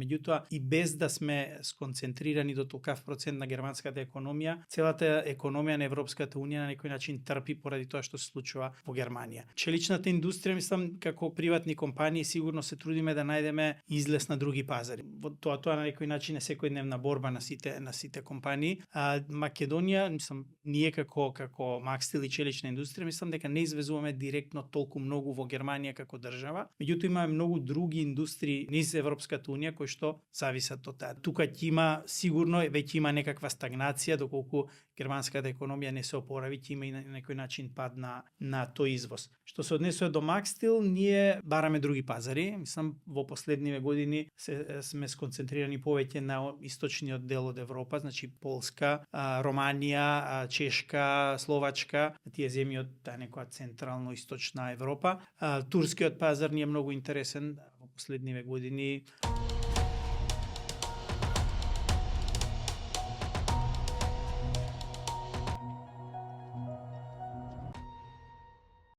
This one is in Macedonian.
Меѓутоа, и без да сме сконцентрирани до толкав процент на германската економија, целата економија на Европската унија на некој начин трпи поради тоа што се случува во Германија. Челичната индустрија, мислам, како приватни компании сигурно се трудиме да најдеме излез на други пазари. Тоа на некој начин е секојдневна борба на сите компании. Македонија, мислам, ние како макстил и челична индустрија, мислам дека не извезуваме директно толку многу во Германија како држава, меѓутоа имаме многу други индустрии низ Европската унија кои што зависат од таа. Тука ќе има сигурно веќе има некаква стагнација доколку германската економија не се опорави, ќе има и на некој начин пад на тој извоз. Што се однесува до макстил, ние бараме други пазари. Мислам, во последниве години сме сконцентрирани повеќе на источниот дел од Европа, значи Полска, Романија, Чешка, Словачка, тие земји од таа некоја централно-источна Европа. Турскиот пазар ни е многу интересен во последниве години.